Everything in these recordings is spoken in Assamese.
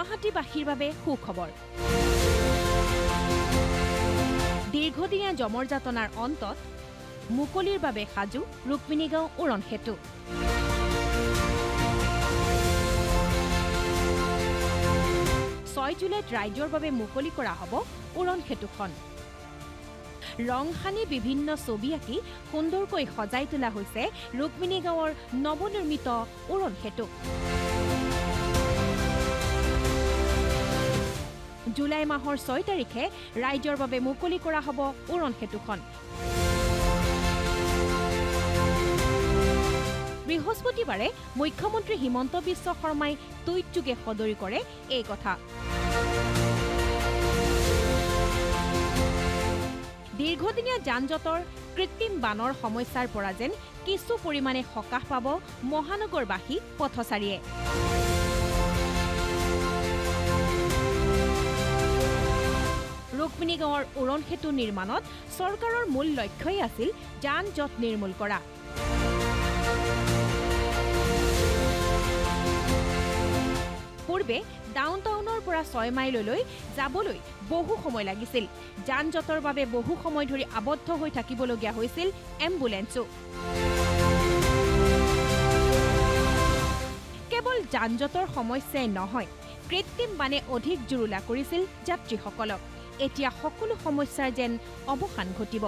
গুৱাহাটীবাসীৰ বাবে সুখবৰ। দীৰ্ঘদিনীয়া জমৰ যাতনাৰ অন্তত মুকলিৰ বাবে সাজু ৰুক্মিণীগাঁও উৰণ সেতু। ছয় জুলাইত ৰাইজৰ বাবে মুকলি কৰা হ'ব উৰণ সেতুখন। ৰং সানি বিভিন্ন ছবি আঁকি সুন্দৰকৈ সজাই তোলা হৈছে ৰুক্মিণীগাঁৱৰ নৱনিৰ্মিত উৰণ সেতু। জুলাই মাহৰ 6 তাৰিখে ৰাইজৰ বাবে মুকলি কৰা হ'ব উৰণ সেতুখন। বৃহস্পতিবাৰে মুখ্যমন্ত্ৰী হিমন্ত বিশ্ব শৰ্মাই টুইটযোগে সদৰি কৰে এই কথা। দীৰ্ঘদিনীয়া যান জঁটৰ কৃত্ৰিম বানৰ সমস্যাৰ পৰা যেন কিছু পৰিমাণে সকাহ পাব মহানগৰবাসী পথচাৰীয়ে। ৰুক্মিণীগাঁৱৰ উৰণ সেতু নিৰ্মাণত চৰকাৰৰ মূল লক্ষ্যই আছিল যান জঁট নিৰ্মূল কৰা। পূৰ্বে ডাউন টাউনৰ পৰা 6 মাইললৈ যাবলৈ বহু সময় লাগিছিল। যান জঁটৰ বাবে বহু সময় ধৰি আবদ্ধ হৈ থাকিবলগীয়া হৈছিল এম্বুলেন্সো। কেৱল যান জঁটৰ সমস্যাই নহয়, কৃত্ৰিম বানে অধিক জুৰুলা কৰিছিল যাত্ৰীসকলক। এতিয়া সকলো সমস্যাৰ যেন অৱসান ঘটিব।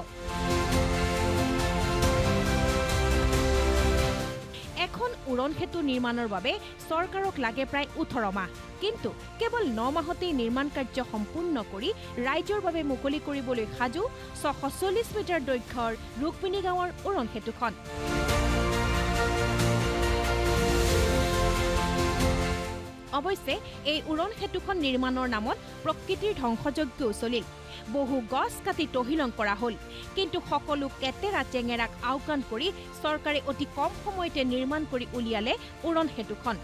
এখন উৰণ সেতু নিৰ্মাণৰ বাবে চৰকাৰক লাগে প্ৰায় 18 মাহ, কিন্তু কেৱল 9 মাহতেই নিৰ্মাণ কাৰ্য সম্পূৰ্ণ কৰি ৰাইজৰ বাবে মুকলি কৰিবলৈ সাজু 640 মিটাৰ দৈৰ্ঘ্যৰ ৰুক্মিণীগাঁৱৰ উৰণ সেতুখন। অৱশ্যে এই উৰণ সেতুখন নিৰ্মাণৰ নামত প্ৰকৃতিৰ ধ্বংসযজ্ঞও চলিল। বহু গছ কাটি তহিলং কৰা হ'ল, কিন্তু সকলো কেটেৰা চেঙেৰাক আওকাণ কৰি চৰকাৰে অতি কম সময়তে নিৰ্মাণ কৰি উলিয়ালে উৰণ সেতুখন,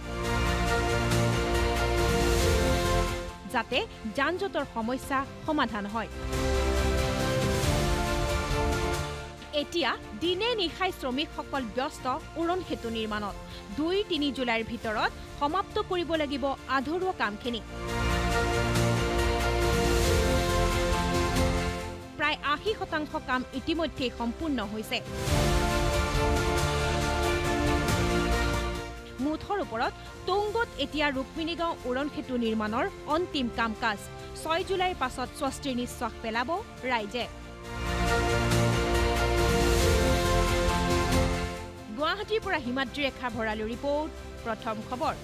যাতে যান জঁটৰ সমস্যা সমাধান হয়। এতিয়া দিনে নিশাই শ্ৰমিকসকল ব্যস্ত উৰণ সেতু নিৰ্মাণত। 2-3 জুলাইৰ ভিতৰত সমাপ্ত কৰিব লাগিব আধৰুৱা কামখিনি। প্ৰায় 80% কাম ইতিমধ্যেই সম্পূৰ্ণ হৈছে। মুঠৰ ওপৰত তুংগত এতিয়া ৰুক্মিণীগাঁও উৰণ সেতু নিৰ্মাণৰ অন্তিম কাম কাজ। 6 জুলাইৰ পাছত স্বস্তিৰ নিশ্বাস পেলাব ৰাইজে। গুৱাহাটীৰ পৰা হিমাদ্ৰী ৰেখা ভৰালীৰ ৰিপৰ্ট, প্ৰথম খবৰ।